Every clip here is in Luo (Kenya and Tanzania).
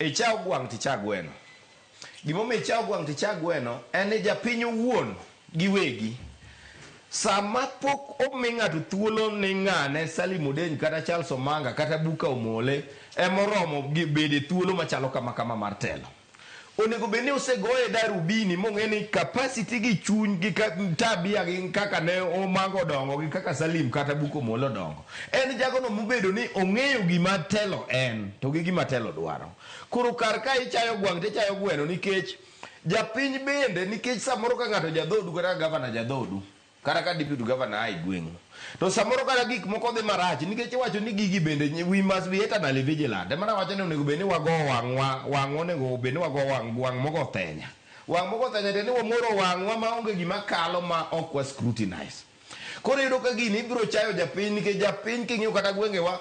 Ichaw gwang' ticha gweno. Gimomiyo ichaw gwang' ticha gweno en ni japiny owuon giwegi sama pok omi ng'ato thuolo ni ng'ane Salim Odeny kata Charles Omanga kata Buka Omole emoromo gi bedo e thuolo machalo kama kama mar telo. Onego bed ni osegoye darubini mong'e ni capacity gi chuny gi tabia gi kaka ne Omanga odongo gi kaka Salim kata Buka Omole odongo. En jagono mobedo ni ong'eyo gima telo en to gi gima telo dwaro. Koro kar ka ichayo gwang' to ichayo gweno nikech japiny bende nikech samoro ka ng'ato jadhodu kata ka gavana jadhodu kata ka deputy governor a e gweng'u to samoro kata gik moko dhi marach nikech iwacho ni gigi bende we must be eternally vigilant. Ema nawacho ni onego bed ni wago wang'wa wang'wa onego bed ni wago wang' wang' mogo thenya. Wang' mogo thenya tiende ni wamoro wang'wa maonge gima kalo ma ok wa scrutinize. Koro iyudo ka gini ibiro chayo japiny nikech japiny king'iyo kata gwengewa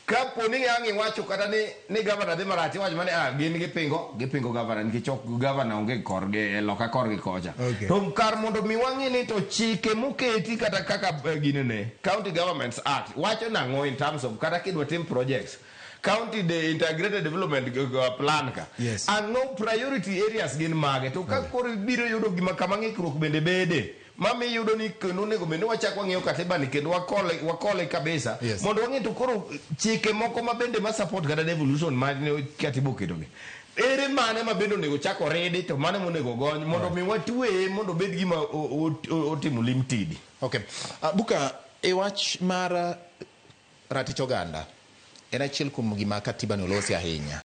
kapo ni ang' iwacho kata ni ni gavana dhi marach iwacho mana ni ah gin gipingo gipingo gavana nikech ok gavana onge korgi e loka korgi kocha. To kar mondo mi wang'i ni to chike moketi kata kaka eh, ginene County Governments Act wacho nang'o in terms of kata kidwa tim projects County de Integrated Development Plan ka. Ang'o priority areas gin mage to ka koro ibiro yudo gima kama ng'ikruok bende bede Ma mi iyudo ni kendo onego bed ni wachak wang'iyo katiba ni kendo wakole, wakole kabisa mondo wang'i to koro chike moko ma bende ma support kata devolution ma ne katiba oketo gi. Ere mane ma bende onego chak oridi to mane monego ogony mondo mi watweye mondo obed gima otimo lim tidi. Okay. Buka, e wach mar ratich oganda en achiel kuom gima katiba ni olosi ahinya.